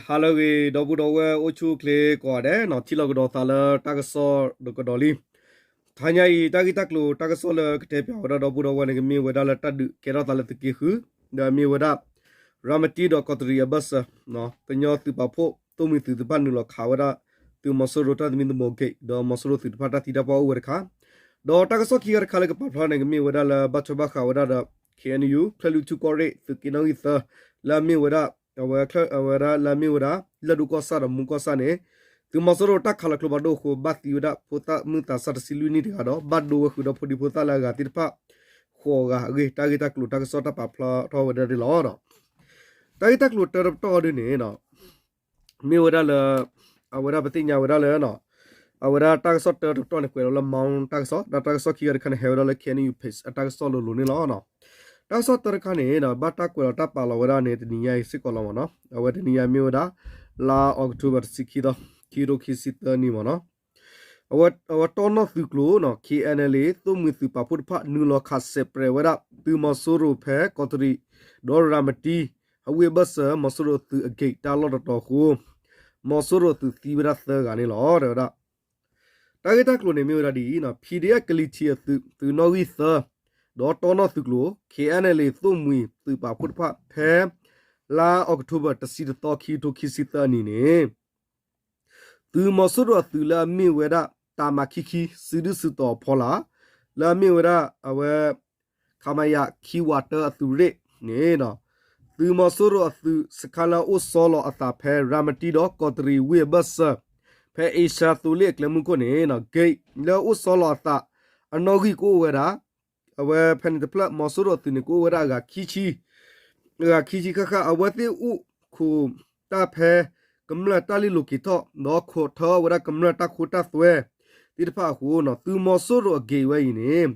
ဟါလၢအဂ့ၤ ဒီပုၢ်ဒီဝဲၢ်အိၣ်ဆူၣ်အိၣ်ချ့ကိးဂၤဒဲးနီၤ, ထံၣ်လိာ်ကဒီးသးလၢတၢ်ကစီၣ်ဒီးကဒီးလံ. တဟါညါအံၤ တၢ်ဂ့ၢ်တၢ်ကျိၤတၢ်ကစီၣ်လၢကတဲပၠးဝဲဒၣ်ဒီပုၢ်ဒီဝဲၢ်န့ၣ် ကမ့ၢ်ဝဲဒၣ်လၢတၢ်ဒုးကဲထီၣ်သးလၢသုးက့ဃု, ဒီးမ့ၢ်ဝဲဒၣ် ရၤမတံဒီးကီးတရံးအဘၢၣ်စၢၤ ကညီသုးပာ်ဖှိၣ်သိၣ်မှံၤသုးတဖၣ်နုာ်လီၤခးဝဲဒၣ် သုးမီၤစိရိၤတၢ်သမံသမိး gate ဒီးမီၤစိရိၤသုးတဖၣ်တၢ်သံတၢ်ပှၢ်အိၣ်ဝဲတခါ, ဒီးတၢ်ကစီၣ်ခံခါတခါလၢကပာ်ဖျါန့ၣ် ကမ့ၢ်ဝဲဒၣ်လၢဘၣ်ထွဲဘၣ်ဃးဝဲဒၣ်ဒီး ခ့ၣ်အဲၣ်ယူၣ် ကၠဲၣ်လွံၢ်ထူၣ်ကီၢ်ရ့ၣ် သုးက့နီၣ်ဂံၢ်သၢ လၢအမ့ၢ်ဝဲဒၣ် အဝဲ အဝဲဒၣ်လၢအမ့ၢ်ဝဲဒၣ် လၢၢ်ဒိၣ်ကီၢ်ဆၣ်ဒီးမူကီၢ်ဆၣ်န့ၣ် သုးမီၤစိရိၤတၢ်ခးလီၤကျိဖးဒိၣ်အဃိ ဘၣ်သံဝဲဒၣ်ဖိသၣ်မုၣ်သးစၢ်တဆံလွံၢ်နံၣ်တဂၤဒီး ဘၣ်ဒိဝဲဃုာ်ဒီးဖိဒံဖိသၣ်လၢအဂၤသ့ၣ်တဖၣ် ဃိးဂၤအဂ့ၢ် တၢ်ဂ့ၢ်တၢ်ကျိၤတၢ်ကစီၣ်တၢ်ပာ်ဖျါထီၣ်ဝဲဒၣ်န့ၣ်လီၤ. တၢ်ဂ့ၢ်တၢ်ကျိၤတၢတပတီၢ်ဒ်န့ၣ် မ့ၢ်ဝဲဒၣ်လၢ အဝဲဒၣ်ပသ့ၣ်ညါဝဲဒၣ်လၢ အဝဲဒၣ်တၢ်ကစီၣ်တၢတပတီၢ်န့ၣ် ကွဲးလီၤလၢ Mon တၢ်ကစီၣ် ဒီးတၢ်ကစီၣ်ခံခါတခါန့ၣ် ဟဲဝဲဒၣ်လၢ ခ့ၣ်အဲၣ်ယူၣ် page အတၢ်ကစီၣ်လိၤလိၤန့ၣ်လီၤ. တၢ်ကစီၣ်တၢတခါန့ၣ် ဘၣ်တၢ်ကွဲးလီၤတၢ်ပာ်လီၤဝဲဒၣ်န့ၣ် တနံၤညါအံၤစ့ၢ်ကီးလီၤမ့ၢ်နီၤ, အဝဲတနံၤညါမ့ၢ်ဝဲဒၣ် လါအီးကထိဘၢၣ်တဆံခံသီ ခံကထိခံဆံသၢနံၣ်မ့ၢ်နီၤ, အဝဲတီနီၣ်သုးကျိၤနီၤ ခ့ၣ်အဲၣ်ယူၣ် သိၣ်မှံၤသုးပာ်ဖှိၣ်တဖၣ် နုာ်လီၤခးစဲးပြဲးဝဲဒၣ် သုးမီၤစိရိၤဖဲကီးတရံး ဒီးရၤမတံ အဝ့ၢ်အဘၢၣ်စၢၤ မီၤစိရိၤသုးအ gate တၢ်လီၢ်တတီၤအဃိ မီၤစိရိၤသုးသံဝဲဒၣ်သၢဂၤန့ၣ်လီၤ တဲဝဲဒၣ်. တၢ်ဂ့ၢ်တၢ်ကျိၤန့ၣ်မ့ၢ်ဝဲဒၣ်ဒ်အံၤနီၤ, ဖံဒ့ၣ်ကလံၤထံးအသုး သုးနီၣ်ဂံၢ်သၢ ဒီးတီနီၣ်သုးကျိၤ ခ့ၣ်အဲၣ်ယူၣ် သိၣ်မှံၤသုးပာ်ဖှိၣ်တဖၣ် ဖဲ လါအီးကထိဘၢၣ် တဆံတသီ ခံကထိခံဆံသၢအနံၤန့ၣ် သုးမီၤစိရိၤအသုးလၢအမ့ၢ်ဝဲဒၣ် တၢ်မၤခံခံ စုဒုၣ်စုတီၤအဖီလာ် လၢအမ့ၢ်ဝဲဒၣ် အဝဲ ခမရ ခံဝးတၢအသုးရ့ၣ်န့ၣ် သုးမီၤစိရိၤအသုးစခါလၢအအိၣ်ဆီလီၤအသးဖဲ ရၤမတံဒီးကီးတရံးဝ့ၢ်အဘၢၣ်စၢၤ ဖဲအ့ရှါသိလ့ၣ်အကျဲမုၢ်ခိၣ်န့ၣ် gate လၢအအိၣ်ဆီလီၤအသး အနီၣ်ဂံၢ်ကအိၣ်ဝဲဒၣ် အဝဲဖဲန့ၣ်တဖျၢၣ် မီၤစိရိၤအသုးန့ၣ် ကအိၣ်ဝဲဒၣ်အဂၤခံဆံ အဂၤခံဆံဃၣ်ဃၣ် အဝဲသ့ၣ်အိၣ်ခိးတၢ်ဖဲ ကမျၢၢ်တၢ်လ့လိၤက့ၤထီၣ် ဒီးခိးထၢဝဲဒၣ်ကမျၢၢ်တၢ်ခိတၢ်သွဲ သ့ၣ်တဖၣ်အဃိနီၤ သုးမီၤစိရိၤအ gate ဝဲအံၤန့ၣ်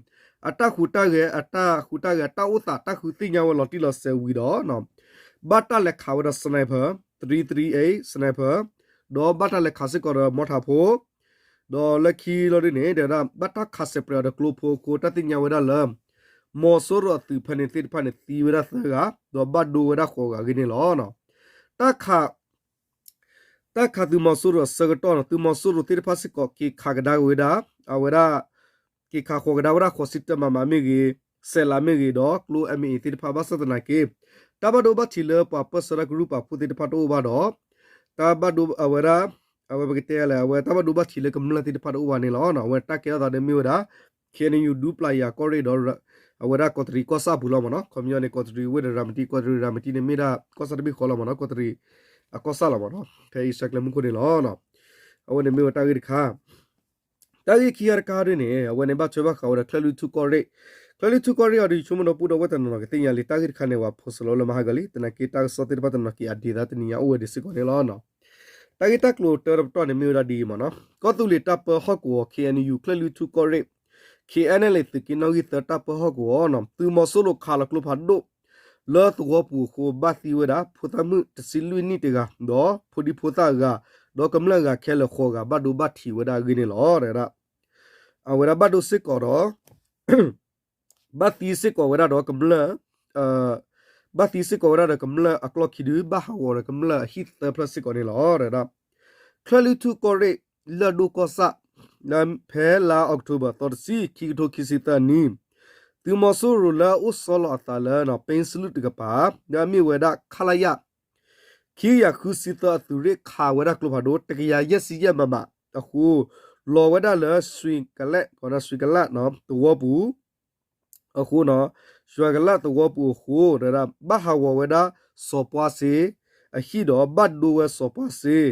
အတၢ်ဟူးတၢ်ဂဲၤ အတၢ်ဟူးတၢ်ဂဲၤ တၢ်အိၣ်သး တၢ်ဃုသ့ၣ်ညါဝဲလီၤတံၢ်လီၤဆဲးဝံၤဒီး ဘၣ်တၢ်လဲၤခးဝဲဒီး sniper three three eight sniper ဒီးဘၣ်တၢ်လဲၤခးစ့ၢ်ကီးဒီး mortar ဖိ ဒီးလၢခံလီၤဒ်န့ၣ် တဲဝဲဒၣ် ဘၣ်တၢ်ခးစဲးပြဲးအီၤဒီးကျိဖိအဃိ တၢ်သ့ၣ်ညါဝဲဒၣ်လၢ မီၤစိရိၤအသုးဖဲန့ၣ်သ့ၣ်တဖၣ်န့ၣ် သံဝဲဒၣ်သၢဂၤ ဒီးဘၣ်ဒိဝဲဒၣ်ဃိးဂၤအဂ့ၢ်န့ၣ်လီၤ. တၢ်ခး တၢ်ခးသုးမီၤစိရိၤအဆၢကတီၢ်န့ၣ် သုးမီၤစိရိၤသ့ၣ်တဖၣ်စ့ၢ်ကီး က့ၤခးကဒါက့ၤဝဲဒၣ် အဝဲဒၣ် က့ၤခးဃီၤကဒါဝဲဒၣ် ဃိးဆံတၢ မမ မ့ၢ်ဂ့ၤ, စဲးလးမ့ၢ်ဂ့ၤဒီး ကျိ MA သ့ၣ်တဖၣ် ဘၣ်ဆၣ်သနာ်က့ တၢ်ဘၣ်ဒိဘၣ်ထံးလၢပှၤပၢၢ်ဆၢတၢ်ကရူၢ်ပာ်ဖှိၣ်သ့ၣ်တဖၣ်တအိၣ်ဘၣ်ဒီး တၢ်ဘၣ်ဒိအဝဲဒၣ် အဝဲပကတဲလဲၣ် အဝဲတၢ်ဘၣ်ဒိဘၣ်ထံးလၢကမျၢၢ်သ့ၣ်တဖၣ်တအိၣ်ဘၣ်န့ၣ်လီၤ. အဝဲတၢ်ကဲထီၣ်သးန့ၣ်မ့ၢ်ဝဲဒၣ် ခ့ၣ်အဲၣ်ယူၣ် ဒူပျၢ်ယၤကီၢ်ရ့ၣ်ဒီး အဝဲဒၣ်ကီးတရံးကီၢ်ဆၣ်အပူၤလီၤမ့ၢ်နီၤ. ခီပညီန့ၣ် ကီးတရံးဝ့ၢ်ဒီးရၤမတံ ကီးတရံးရၤမတံန့ၣ်မ့ၢ်ဒၣ်ကီၢ်ဆၣ်တဘ့ၣ်ဃီလီၤမ့ၢ်နီၤ. ကီးတရံးအကီၢ်ဆၣ်လီၤမ့ၢ်နီၤ. ဖဲအ့ရှါကျဲမုၢ်ခိၣ်န့ၣ်လီၤ. အဝဲန့ၣ်မ့ၢ်ဝဲတၢ်ဂ့ၢ်တခါ တၢ်ဂ့ၢ်ခံဂၤတခါဒ်န့ၣ် အဝဲန့ၣ်ဘၣ်ထွဲဘၣ်ဃးဝဲဒီး ကၠဲၣ်လွံၢ်ထူၣ်ကီၢ်ရ့ၣ်, ကၠဲၣ်လွံၢ်ထူၣ်ကီၢ်ရ့ၣ်အံၤဒီး ယဆိကမိၣ်ဒီပုၢ်ဒီဝဲၢ်တနီၤနီၤကသ့ၣ်ညါလံ တၢ်ဂ့ၢ်တခါန့ၣ် ပှၤ post လီၤလၢမဟါဂၤလံ သနာ်က့တၢ်ကစီၣ်သ့ၣ်တဖၣ်တနီၤက့ၤ update သးတနံၤညါအိၣ်ဝဲဒၣ်စ့ၢ်ကီးန့ၣ်လီၤ. တၢ်ဂ့ၢ်တၢ်ကျိၤတၢတပတီၢ်န့ၣ်မ့ၢ်ဝဲဒၣ်ဒ်အံၤမ့ၢ်နီၤ, ကီၢ်သူလ့ၤတၢ်ပၢဟီၣ်ကဝီၤ ခ့ၣ်အဲၣ်ယူၣ် ကၠဲၣ်လွံၢ်ထူၣ်ကီၢ်ရ့ၣ် ခ့ၣ်အဲၣ်ယူၣ် သုးက့နီၣ်ဂံၢ်သၢတၢ်ပၢဟီၣ်ကဝီၤနီၤ သုးမီၤစိရိၤခးလီၤကျိဖးဒိၣ် လၢသဝီပူၤအဃိ ဘၣ်သံဝဲဒၣ် ဖိသၣ်မုၣ်တဆံလွံၢ်နံၣ်တဂၤ ဒီးဖိဒံဖိသၣ်အဂၤ ဒီးကမျၢၢ်အဂၤခဲလၢာ်ဃိးဂၤ ဘၣ်ဒိဘၣ်ထံးဝဲဒၣ်အဂ့ၢ်န့ၣ်လီၤ. အဝဲဒၣ်ဘၣ်ဒိစ့ၢ်ကီးဒီး ဘၣ်သံစ့ၢ်ကီးဝဲဒၣ်ဒီးကမျၢၢ် ဘၣ်သံစ့ၢ်ကီးဝဲဒၣ်ဒီးကမျၢၢ်အကျီၢ်ခံဒု ဘၣ်ဟးဂီၤဒီးကမျၢၢ်အဟံၣ်သၢဖျၢၣ်စ့ၢ်ကီးန့ၣ်လီၤ. ကၠဲၣ်လွံၢ်ထူၣ်ကီၢ်ရ့ၣ် လၢၢ်ဒိၣ်ကီၢ်ဆၣ် ဖဲလါအီးကထိဘၢၣ် သီတဆံ ခံကထိခံဆံသၢနံၣ် သုးမီၤစိရိၤလၢအအိၣ်ဆီလီၤအသးလၢ ပ့စလူးတကပၤ လၢအမ့ၢ်ဝဲဒၣ် ခလရ ခံကယၤဃုဆံသၢအသုးရ့ၣ်ခးဝဲဒၣ်ကျိဖးဒိၣ် တကယၤယဲၢ်ဆံယဲၢ် မမ အဃိ လီၤဝဲဒၣ်လၢ ရွှေကလတ် သဝီပူၤ အဃိ ရွှေကလတ် သဝီပူၤအဃိ ဘၣ်ဟးဂီၤဝဲဒၣ် စီၤပှၢ်စ့ အဟံၣ်ဒီး ဘၣ်ဒိဝဲစီၤပှၢ်စ့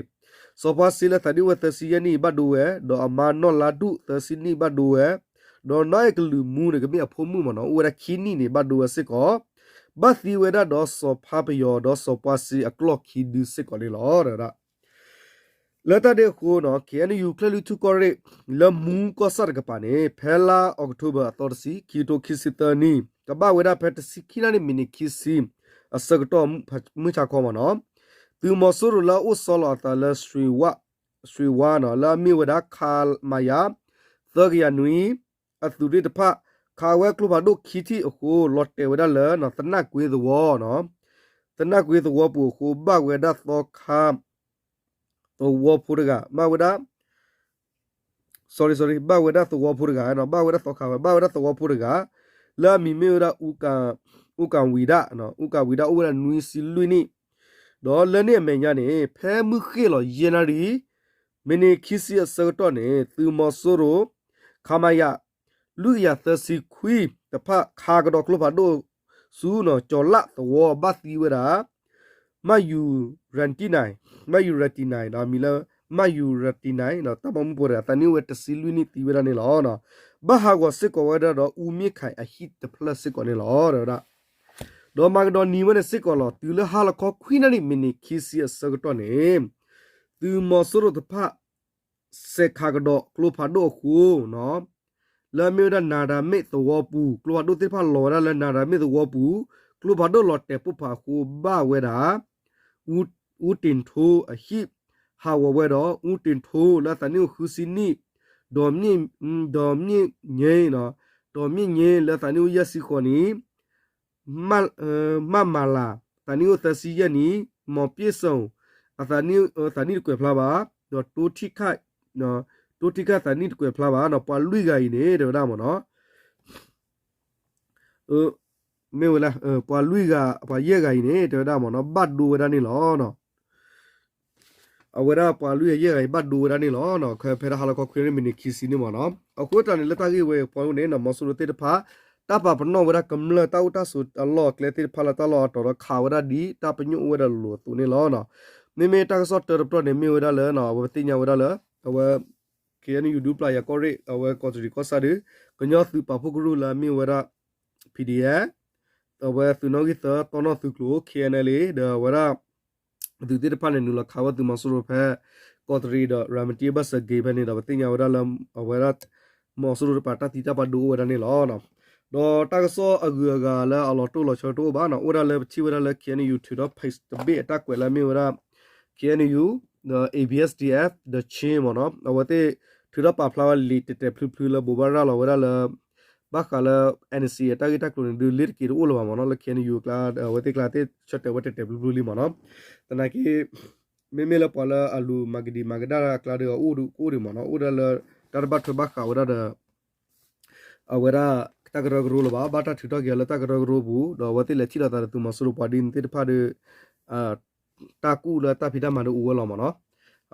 စီၤပှၢ်စ့လၢသးဒ့ၣ်ဝဲသၢဆံယဲၢ်နံၣ် ဘၣ်ဒိဝဲ ဒီးအမါနီၢ်လါဒူၣ်သၢဆံနံၣ်ဘၣ်ဒိဝဲ ဒီးနီၢ်အဲၣ်ကလုာ်မူန့ၣ် ကမ့ၢ်အဖိမုၣ်မ့ၢ်နီၤ အိၣ်ဝဲဒၣ်ခံနံၣ်န့ၣ် ဘၣ်ဒိဝဲစ့ၢ်ကီး ဘၣ်သံဝဲဒၣ်ဒီးစီၤဖါပယီၤ ဒီးစီၤပှၢ်စ့အကျီၢ်ခံဒုစ့ၢ်ကီးန့ၣ်လီၤ. လၢတၢ်ဒ်အဃိနီၤ ခ့ၣ်အဲၣ်ယူၣ် ကၠဲၣ်လွံၢ်ထူၣ်ကီၢ်ရ့ၣ် လၢမူကီၢ်ဆၣ်တကပၤန့ၣ် ဖဲလါအီးကထိဘၢၣ် အသီတဆံ ခံကထိခံဆံသၢနံၣ် ကဘၣ်ဝဲဒၣ်ဖဲတဆံခံနၣ်ရံၣ် မံးနံးခံဆံ အဆၢကတီၢ် မုၢ်ဆါခီမ့ၢ်နီၤ သုးမီၤစိရိၤလၢအအိၣ်ဆီလီၤအသးလၢ ရွှေဝါနီၤ လၢအမ့ၢ်ဝဲဒၣ် ခမရ သၢကယၤနွံ အသုးရ့ၣ်တဖၣ် ခးဝဲကျိဖးဒိၣ်ခံထံၣ်အဃိ လီၤတဲာ်ဝဲဒၣ်လၢ သနၢ်ကွ့သဝီနီၤ တနၢ်ကွ့သဝီပူၤအဃိ ဘၣ်ဝဲဒၣ်သီခါ သဝီဖိတဂၤ ဘၣ်ဝဲဒၣ် sorry sorry ဘၣ်ဝဲဒၣ်သဝီဖိတဂၤ ဘၣ်ဝဲဒၣ်သီခါဝဲ ဘၣ်ဝဲဒၣ်သဝီဖိတဂၤ လၢအမံၤမ့ၢ်ဝဲဒၣ် အူကၣ်ဝံၤဒၣ် အူကၣ်ဝံၤဒၣ် အိၣ်ဝဲဒၣ်နွံဆံလွံၢ်နံၣ် ဒီးလၢန့ၣ်အမဲာ်ညါန့ၣ် ဖဲမုၢ်ဃ့ၢ်လီၤယဲၢ်နၣ်ရံၣ် မံးနံးခံဆံအဆၢကတီၢ်န့ၣ် သုးမီၤစိရိၤ ခမရ လွံၢ်ကယၤသၢဆံခွံ တဖၣ်ခးကဒီးကျိဖးဒိၣ်ဆူ ကၠီၤလၣ်သဝီ ဘၣ်သံဝဲဒၣ် မၢ်ယူၤရတံနၢ် မၢ်ယူၤရတံနၢ် ဒီးအမံၤလၢ မၢ်ယူၤရတံနၢ် ဒီးတၢ်ပိာ်မုၣ်ဖိတဂၤ သးနံၣ်အိၣ်ဝဲတဆံလွံၢ်နံၣ်သံဝဲဒၣ်န့ၣ်လီၤ. ဘၣ်ဟးဂီၤစ့ၢ်ကီးဝဲဒၣ်ဒီး အူမ့ၢ်ခၢၣ်အဟံၣ်တဖျၢၣ်စ့ၢ်ကီးန့ၣ်လီၤ တဲဝဲဒၣ် ဒီးမၤကဒီးနံၤဝဲန့ၣ်စ့ၢ်ကီးလီၤ. တုၤလၢဟါလီၤခီခွံနၣ်ရံၣ် မံးနံးခံဆံအဆၢကတီၢ်န့ၣ် သုးမီၤစိရိၤတဖၣ် စဲးခးကဒီးကျိဖးဒိၣ်အဃိ လၢအမ့ၢ်ဝဲဒၣ်နၤဒါမ့ၣ်သဝီပူၤ ကျိဖးဒိၣ်သ့ၣ်တဖၣ်လီၤဝဲဒၣ်လၢနၤဒါမ့ၣ်သဝီပူၤ ကျိဖးဒိၣ်လီၤတဲာ်ပိၢ်ဖးအဃိ ဘၣ်ဝဲဒၣ် အူတ့ၢ်ထိအဟံၣ် ဟးဂီၤဝဲဒီး အူတ့ၢ်ထိလၢအသးနံၣ်အိၣ်ဃုဆံနံၣ် ဒီးမ့ၢ် ဒီးမ့ၢ်ညဲ ဒီးမ့ၢ်ညဲလၢအသးနံၣ်အိၣ်ယဲၢ်ဆံဃိးနံၣ် မၢ်မၤလၤ သးနံၣ်အိၣ်သၢဆံယဲၢ်နံၣ် မီၤပျ့ၣ်စိၤ အသးနံၣ် သးနံၣ်တကွဲးဖျါဘၣ် ဒီးတိထံခၣ် တိထံခၣ်သးနံၣ်တကွဲးဖျါဘၣ် ပှၤလွံၢ်ဂၤအံၤန့ၣ် တဲဝဲဒၣ်မ့ၢ်နီၤ မ့ၢ်ဝဲလၢ ပှၤလွံၢ်ဂၤ ပှၤယဲၢ်ဂၤအံၤန့ၣ် တဲဝဲဒၣ်မ့ၢ်နီၤ ဘၣ်ဒိဝဲဒၣ်န့ၣ်လီၤ. အဝဲဒၣ်ပှၤလွံၢ်ဂၤယဲၢ်ဂၤအံၤ ဘၣ်ဒိဝဲဒၣ်န့ၣ်လီၤ. ဖဲဒၣ်ဟါလီၤခီခွံနၣ်ရံၣ် မံးနံးခံဆံနံၣ်မ့ၢ်နီၤ အဃိသတးန့ၣ် လၢတၢ်ဂ့ၢ်ဝဲအဖီခိၣ်န့ၣ် မီၤစိရိၤသ့ၣ်တဖၣ် တၢ်ပာ်ပနီၣ်ဝဲဒၣ်ကမျၢၢ်တၢ်အိၣ်တၢ်ဆိးအလီၢ်အကျဲသ့ၣ်တဖၣ်လၢတၢ်လီၢ်အတီၤဒီးခးဝဲဒၣ်ဒ်တၢ်ပညိၣ်အိၣ်ဝဲဒၣ်လိၤလိၤအသိးန့ၣ်လီၤ. မ့မ့ၢ်တၢ်ကစီၣ်တၢတပတီၢ်န့ၣ် မ့ၢ်ဝဲဒၣ်လၢ အဝဲပသ့ၣ်ညါဝဲဒၣ်လၢ အဝဲ ခ့ၣ်အဲၣ်ယူၣ် ဒူပျၢ်ယၤကီၢ်ရ့ၣ် အဝဲကီးတရံးကီၢ်ဆၣ်ဒီး ကညီသုးပာ်ဖှိၣ်ကရူၢ်လၢအမ့ၢ်ဝဲဒၣ် ပီၣ်ဒီအ့ၣ် အဝဲသုးနီၣ်ဂံၢ်သၢ တီၢ်နီၣ်သုးကျိၤ ခ့ၣ်အဲၣ်အဲၣ်လ်အ့ ဒီးအဝဲဒၣ် သုးသ့ၣ်တဖၣ်န့ၣ် နုာ်လီၤခးဝဲသုးမီၤစိရိၤဖဲ ကီးတရံးဒီး ရၤမတံဘၢၣ်စၢၤက့ၤဖဲန့ၣ်ဒီး ပသ့ၣ်ညါဝဲဒၣ်လၢ အဝဲဒၣ် မီၤစိရိၤတပာ်တၢ်သံတၢ်ပှၢ်ဒိအိၣ်ဝဲဒၣ်န့ၣ်လီၤ. ဒီးတၢ်ကစီၣ်အဂုၤအဂၤလၢအလီၤတိၢ်လီၤဆီတအိၣ်ဘၣ်နီၤ အိၣ်ဒၣ်လၢပထံၣ်ဝဲဒၣ်လၢ ခ့ၣ်အဲၣ်ယူၣ် ထုးထီၣ် page တဘ့ၣ်အတၢ်ကွဲးလၢအမ့ၢ်ဝဲဒၣ် ခ့ၣ်အဲၣ်ယူၣ် ဒီး A B S D F ဒီး Chin မ့ၢ်နီၤ အဝဲသ့ၣ်ထုးထီၣ်ပာ်ဖျါဝဲလံာ်တဲာ်တဲာ်ဖျုးဖျုးလၢဘိးဘၣ်ရၤလီၤဝဲဒၣ်လၢ ဘၣ်ဃးလၢ N C A အတၢ်ဂ့ၢ်တၢ်ကျိၤန့ၣ် ဒုးလ့တက့ၤတအိၣ်လၢၤဘၣ်မ့ၢ်နီၤ လၢ ခ့ၣ်အဲၣ်ယူၣ် အကျါ အဝဲသ့ၣ်အကျါသ့ၣ်ဆၢတဲာ်ဝဲတဲာ်တဲာ်ဖျုးဖျုးလံမ့ၢ်နီၤ သနာ်က့ မ့မ့ၢ်လၢပှၤလၢအလူၤမၤကဒံမၤကဒါတၢ်အကျါဒီး အအိၣ်ဒုးကအိၣ်ဒံးမ့ၢ်နီၤ အိၣ်ဒၣ်လၢ တၢ်တဘၣ်ထွဲဘၣ်ဃးဝဲဒၣ်ဒီး အဝဲဒၣ်တၢ်ကရၢကရိလၢၤဘၣ် ဘၣ်တၢ်ထုးထီၣ်က့ၤအီၤလၢတၢ်ကရၢကရိပူၤ ဒီးအဝဲသ့ၣ်လဲၤထံၣ်လိာ်သးဒီးသုးမီၤစိရိၤပှၤဒ်န့ၣ်သ့ၣ်တဖၣ်ဒီး တၢ်ကူၣ်လၢတၢ်ဖံးတၢ်မၤဒုးအိၣ်ဝဲလီၤမ့ၢ်နီၤ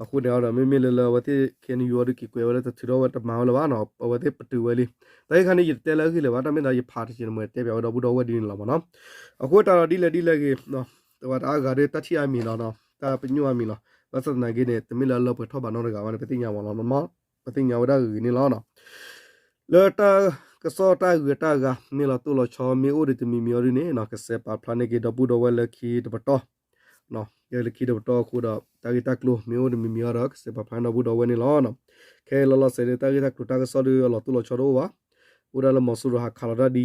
အဃိန့ၣ်ဒီးမ့မ့ၢ်လၢလၢအဝဲသ့ၣ် ခ့ၣ်အဲၣ်ယူၣ် အီၤဒုးက့ၤကွဲးဝဲလၢတထုးထီၣ်ဝဲတမၤဝဲလၢၤဘၣ်နီၤ အဝဲသ့ၣ်ပတုာ်ဝဲလံ တၢ်ဂ့ၢ်ခါန့ၣ် ယတတဲလၢအဂ့ၢ်လၢၤဘၣ် တၢ်မ့ၢ်ဒီးယဖးတစဲးန့ၣ် မ့ၢ်တဲပၠးဝဲဒီပုၢ်ဒီဝဲၢ်ဒ်န့ၣ်လီၤမ့ၢ်နီၤ အဃိတၢ်ဒီးဒ်လဲၣ်ဒ်လဲၣ်ဂ့ၤ တဝဲတအါဂၤဒီးတၢ်ထံၣ်အါမံၤလီၤ တၢ်ပညိၣ်အါမံၤလီၤ ဘၣ်ဆၣ်သနာ်က့န့ၣ် တမ့ၢ်လၢအလၢပှဲၤထီၣ်ဘၣ်နီတဂၤဘၣ်န့ၣ် ပသ့ၣ်ညါမ့ၢ်လီၤ ပသ့ၣ်ညါဝဲဒၣ်ဂ့ၤဂ့ၤန့ၣ်လီၤ လၢတၢ်ကစီၣ်တၢ်ဂ့ၢ်တၢ်ဂၤ မ့ၢ်လီၤတိၢ်လီၤဆီမ့ၢ်အိၣ်ဒီးတမံၤမံၤအီၤဒ်န့ၣ် ကစဲးပာ်ဖျါန့ၢ်က့ၤဒီပုၢ်ဒီဝဲၢ်လၢခံတပတီၢ် လၢခံတပတီၢ်အဃိဒီး တၢ်ဂ့ၢ်တၢ်ကျိၤမ့ၢ်အိၣ်တမံၤမံၤအီၤဒီး ကစဲးပာ်ဖျါန့ၢ်ဒီပုၢ်ဒီဝဲၢ်န့ၣ်လီၤ. ခဲအံၤလီၤလီၤဆဲးဒီး တၢ်ဂ့ၢ်တၢ်ကျိၤတၢ်ကစီၣ်ဒီး အလီၤတိၢ်လီၤဆီတအိၣ်ဘၣ်. အိၣ်ဒၣ်လၢမီၤစိရိၤဟးခးလီၤတၢ်ဒ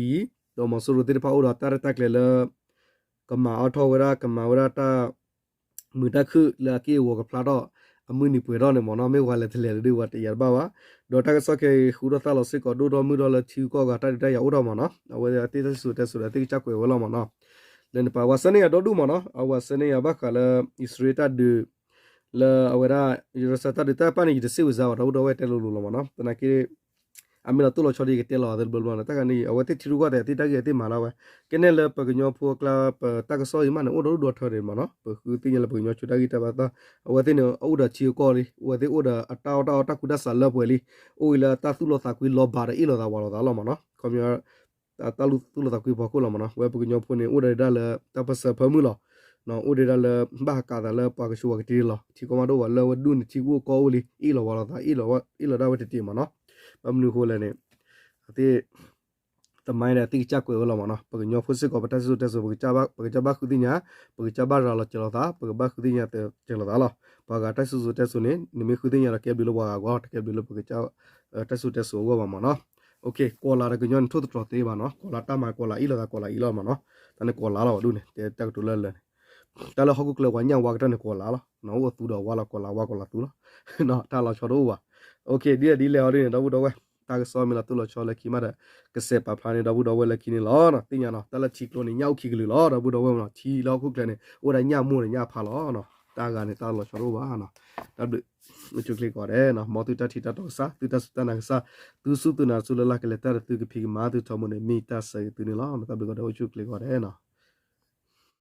်အံၤ, ဒီးမီၤစိရိၤသ့ၣ်တဖၣ်အိၣ်ဒီးတၢ်ရဲၣ်တၢ်ကျဲၤလၢ ကမၤအါထီၣ်ဝဲဒၣ် ကမၤဝဲဒၣ်တၢ် မုာ်တၢ်ခုၣ်လၢအက့ၢ်အဂီၤကဖျါထီၣ် အမုၢ်နံၤပှဲၤထီၣ်န့ၣ်မ့ၢ်နီၤ, မ့ၢ်ဝဲလဲၤတလဲၤဒီး ဝဲတယၤတဘၣ်ဘၣ်. ဒီးတၢ်ကစီၣ်ခဲအံၤ ဃုထီၣ်သၣ်လီၤစ့ၢ်ကီးဒိၣ်ထီၣ်မုၢ်ထီၣ်လၢထံဂုၤကီၢ်ဂၤတၢ်ဒုးတၢ်ယၤအိၣ်ထီၣ်မ့ၢ်နီၤ, အဝဲသ့ၣ်တၢ်စံၣ်စိၤတဲစိၤဒီး သ့ၣ်ကစၢ်ကွဲးဝဲလီၤမ့ၢ်နီၤ. လၢနပာ်ဝဲစဲန့ၢ်ယၤဒီဒူၣ်မ့ၢ်နီၤ, အဝဲစဲန့ၢ်ယၤဘၣ်ဃးလၢ အံၣ်စရ့လးတၢ်ဒုး လၢအဝဲဒၣ် ရၢစၢတၢ်ဒုးတၢ်တဖၣ်န့ၣ် ယတစံးဝဲစါဘၣ် ဒီပုၢ်ဒီဝဲၢ်တဲလိၤလိၤလီၤမ့ၢ်နီၤ. သနာ်က့ အမ့ၢ်လီၤတိၢ်လီၤဆီဒီး ယကတဲလီၤအသးတဘျီဘျီန့ၣ် တၢ်ခါန့ၣ် အဝဲသ့ၣ်ထံရူၢ်ကီၢ်သဲး အသ့ၣ်တၢ်ဂ့ၢ်အသ့ၣ်မၤလီၤဝဲ. ကဲနဲၣ်လၢပကညီဖိအကျါ ပတၢ်ကစီၣ်အံၤမးန့ၣ် အိၣ်ဒီဒူၣ်ဒီထၢဒံးမ့ၢ်နီၤ, ပဃုသ့ၣ်ညါလၢပကညီဖိတၢ်ဂ့ၢ်တၢ်ဘၣ်သး, အဝဲသ့ၣ်န့ၣ် အိၣ်ဒီးထံဂုၤကီၢ်ဂၤလံ, အဝဲသ့ၣ်အိၣ်ဒီးအတၢ်အီၣ်တၢ်အီတၢ်ကူတၢ်ဆးလၢပှဲၤလံ, အိၣ်ဂ့ၤလၢတၢ်သူၣ်လီသးကွံလီၤဘၣ်ဒီးအ့ၣ်လိာ်သးဝးလိာ်သးလီၤမ့ၢ်နီၤ. ခီပညီ တၢ်သူၣ်လီသးကွံဖီခိၣ်လီၤမ့ၢ်နီၤ. ဝဲပကညီဖိန့ၣ် အိၣ်ဒီးဒၣ်လၢတၢ်ပၢၢ်ဆၢဖၢမုၢ်လီၤ. အိၣ်ဒီးဒၣ်လၢ ဘၣ်ဟးကးသးလၢပှၤကဆူးပှၤကတ့ၤလီၤ. ထံကီၢ်မးတအိၣ်ဘၣ် လၢဝဲဒူၣ်န့ၣ် ထံဂုၤကီၢ်ဂၤအိၣ်လံ, အ့ၣ်လိာ်ဝးလိာ်သး အ့ၣ်လိာ်ဒၣ်ဝဲတတ့ၢ်မ့ၢ်နီၤ. ဘၣ်မနုၤအဃိလဲၣ်န့ၣ် အသ့ၣ် သမိုင်းဒီး အသ့ၣ်ကစၢ်ကွဲးဝဲလီၤမ့ၢ်နီၤ. ပကညီဖိစ့ၢ်ကီး ပတၢ်စံၣ်စိၤတဲစိၤ ပကစၢ်ဘၣ်ဃုသ့ၣ်ညါ, ပကစၢ်ဘၣ်ရၤလီၤစၢၤလိာ်သး, ပကဘၣ်ဃုသ့ၣ်ညါစၢၤလိာ်သးလီၤ. ပှၤဂၤတၢ်စံၣ်စိၤတဲစိၤန့ၣ် နမ့ၢ်ဃုသ့ၣ်ညါဒီး ကဲဘျုးလၢပှၤဂၤအဂီၢ်, တကဲဘျုးလၢပကစၢ် တၢ်စံၣ်စိၤတဲစိၤအဂီၢ်ဘၣ်မ့ၢ်နီၤ. ကီၤလၤတကညီန့ၣ် ထိၣ်သတြီၤသ့ဘၣ်နီၤ, ကီၤလၤတၢ်မၤကီၤလၤအ့ၣ်လိာ်သး ကီၤလၤအံၤလီၤမ့ၢ်နီၤ. တၢ်န့ၣ်ကီၤလၤလီၤဝဲဒၣ်န့ၣ် တဲတၢ်ကတိၤလၢလၢာ်န့ၣ် တၢ်လၢဟီၣ်ခိၣ်ချၢပှၤညၣ်ဝါကတၢၢ်န့ၣ် ကီၤလၤလီၤ. အိၣ်အသူဒီးဝါလီၤ ကီၤလၤဝါကီၤလၤသူလီၤ. တၢ်လီၤဆီတအိၣ်ဘၣ်. ဒ်လဲၣ်ဒ်လဲၣ်အီၤဒ်န့ၣ် ဒီပုၢ်ဒီဝဲၢ် တၢ်ကစီၣ်မ့ၢ်လီၤတိၢ်လီၤဆီလၢခံမးဒီး ကစဲးပာ်ဖျါန့ၣ် ဒီပုၢ်ဒီဝဲၢ်လၢခံန့ၣ်လီၤ. သ့ၣ်ညါနီၤ တၢ်လၢထံကျိန့ၣ် ညၣ်အိၣ်ခံကလုာ်လီၤ ဒီပုၢ်ဒီဝဲၢ်မနီၤ. ထံလၢဟီၣ်ခိၣ်ချၢန့ၣ် အိၣ်ဝဲဒၣ်ညၣ်မိၢ်ဒီးညၣ်ဖါလီၤနီၤ. တၢ်ဂၤန့ၣ် တၢ်လီၤဆီတအိၣ်ဘၣ်နီၤ. တၢ်ဘျုး အိၣ်ဆူၣ်ချ့ကိးဂၤဒဲးနီၤ. မ်သုတၢ်ထံၣ်တၢ်တီကစၢ် သုတၢ်စူၢ်တၢ်နာ်ကစၢ် သုစူၢ်သုနာ်တစူၢ်လၢ်လၢ်ကလဲၤတၢ်ဒီးသုကဖံးကမၤသုထီဘိန့ၣ် မ့ၢ်တၢ်ဆၢဂ့ၤသုန့ၣ်လီၤ. တၢ်ဘျုးကိးဂၤဒဲး အိၣ်ဆူၣ်ချ့ကိးဂၤဒဲးနီၤ.